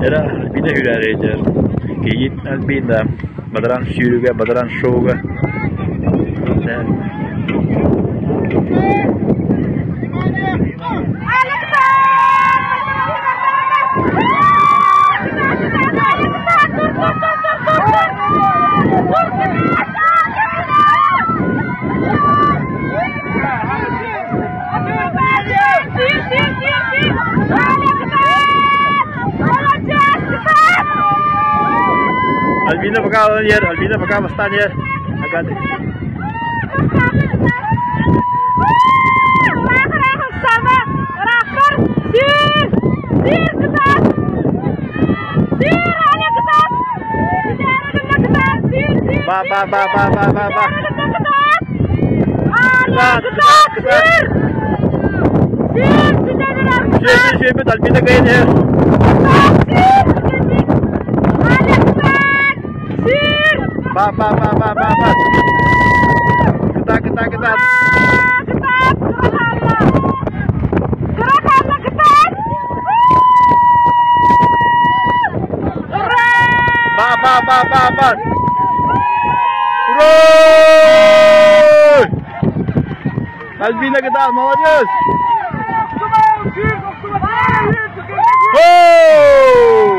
Эрэ Альбина үөрээрэй Кийиит Альбина бадаран сүүрүгэ, бадаран шоуга. Альбина пока иһэр, Альбина пока бастаан иһэр. Ба ба ба ба ба ба ба. Кытаат, кытаат, кытаат. Сүүр, сүүр, сүүрбүт Альбина кыайан иһэр. Ба ба ба ба ба ба. Кытаат, кытаат, кытаат. Ба ба ба ба ба. Ура! Альбина кытаат, молодец! Оу!